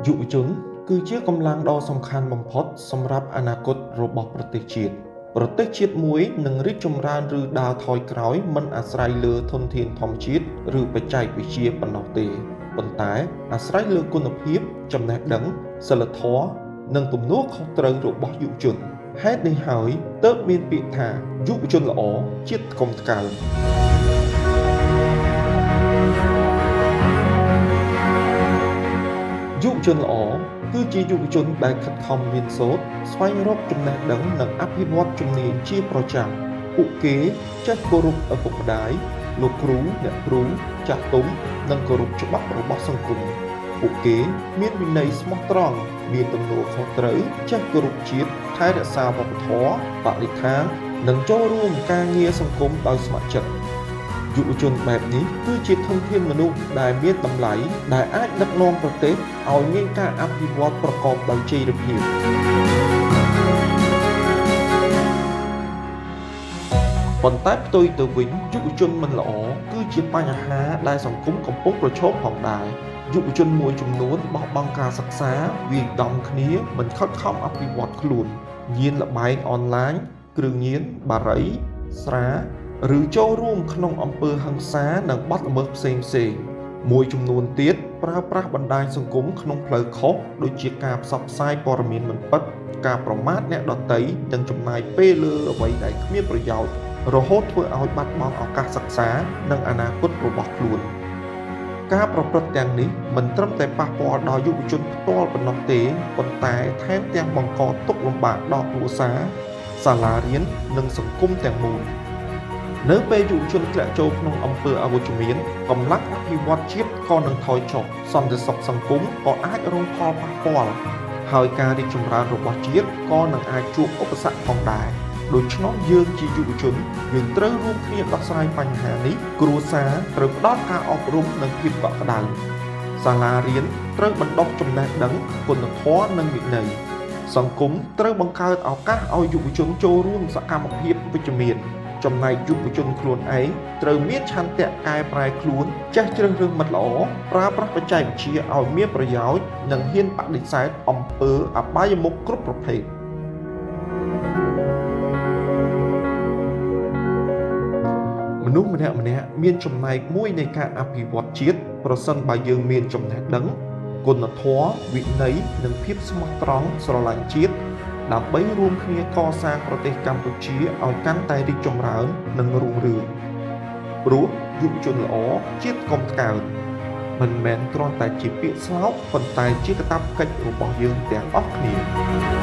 យុវជនគឺជាកម្លាំងដ៏សំខាន់បំផុតសម្រាប់អនាគតរបស់ប្រទេសជាតិប្រទេសជាតិមួយនឹងរីកចម្រើនឬដើរថយក្រោយមិនអាស្រ័យលើធនធានធម្មជាតិឬបច្ចេកវិទ្យាប៉ុណ្ណោះទេប៉ុន្តែអាស្រ័យលើគុណភាពចំណេះដឹងសីលធម៌និងទំនួលខុសត្រូវរបស់យុវជនហេតុនេះហើយទើបមានពាក្យថាយុវជនល្អជាតិកុំថ្កើងយុវជនល្អគឺជាយុវជនដែលខិតខំរៀនសូត្រស្វែងរកចំណេះដឹងនិងអភិវឌ្ឍជំនាញជាប្រចាំពួកគេចេះគោរពឪពុកម្ដាយលោកគ្រូអ្នកគ្រូចាស់ទុំនិងគោរពច្បាប់របស់សង្គមពួកគេមានវិន័យស្មោះត្រង់មានទំនួលខុសត្រូវចេះគោរពជាតិថែរក្សាវប្បធម៌បរិស្ថាននិងចូលរួមការងារសង្គមដោយស្ម័គ្រចិត្តយុវជនបែបនេះគឺជាធនធានមនុស្សដែលមានតម្លៃដែលអាចដឹកនាំប្រទេសឲ្យមានការអភិវឌ្ឍប្រកបដោយចីរភាពប៉ុន្តែផ្ទុយទៅវិញយុវជនមិនល្អគឺជាបញ្ហាដែលសង្គមកំពុងប្រឈមផងដែរយុវជនមួយចំនួនបោះបង់ការសិក្សាវាយដំគ្នាមិនខិតខំអភិវឌ្ឍខ្លួនញៀនល្បែងអនឡាញគ្រឿងញៀនបារីស្រាឬចូលរួមក្នុងអំពើហិង្សានិងបទល្មើសផ្សេងៗមួយចំនួនទៀតប្រើប្រាស់បណ្ដាញសង្គមក្នុងផ្លូវខុសដូចជាការផ្សព្វផ្សាយព័ត៌មានមិនពិតការប្រមាថអ្នកដទៃនិងចំណាយពេលលើអ្វីដែលគ្មានប្រយោជន៍រហូតធ្វើឲ្យបាត់បង់ឱកាសសិក្សានិងអនាគតរបស់ខ្លួនការប្រព្រឹត្តទាំងនេះមិនត្រឹមតែប៉ះពាល់ដល់យុវជនផ្ទាល់ប៉ុណ្ណោះទេប៉ុន្តែថែមទាំងបង្កទុក្ខលំបាកដល់គ្រួសារសាលារៀននិងសង្គមទាំងមូលនៅពេលយុវជនធ្លាក់ចូលក្នុងអំពើអវិជ្ជមានកម្លាំងអភិវឌ្ឍជាតិក៏នឹងថយចុះសន្តិសុខសង្គមក៏អាចរងផលប៉ះពាល់ហើយការរីកចម្រើនរបស់ជាតិក៏នឹងអាចជួបឧបសគ្គផងដែរដូច្នោះយើងជាយុវជនយើងត្រូវរួមគ្នាដោះស្រាយបញ្ហានេះគ្រួសារត្រូវផ្ដល់ការអប់រំនិងភាពកក់ក្ដៅសាលារៀនត្រូវបណ្ដុះចំណេះដឹងគុណធម៌និងវិន័យសង្គមត្រូវបង្កើតឱកាសឲ្យយុវជនចូលរួមសកម្មភាពវិជ្ជមានចំណែកយុវជនខ្លួនឯងត្រូវមានឆន្ទៈកែប្រែខ្លួនចេះជ្រើសរើសមិត្តល្អប្រើប្រាស់បច្ចេកវិទ្យាឲ្យមានប្រយោជន៍និងហ៊ានបដិសេធអំពើអបាយមុខគ្រប់ប្រភេទមនុស្សម្នាក់ៗមានចំណែកមួយនៃការអភិវឌ្ឍជាតិប្រសិនបើយើងមានចំណេះដឹងគុណធម៌វិន័យនិងភាពស្មោះត្រង់ស្រឡាញ់ជាតិដើម្បីរួមគ្នាកសាងប្រទេសកម្ពុជាឲ្យកាន់តែរីកចម្រើននិងរុងរឿងព្រោះយុវជនល្អជាតិកុំថ្កើងមិនមែនគ្រាន់តែជាពាក្យស្លោកប៉ុន្តែជាកាតព្វកិច្ចរបស់យើងទាំងអស់គ្នា។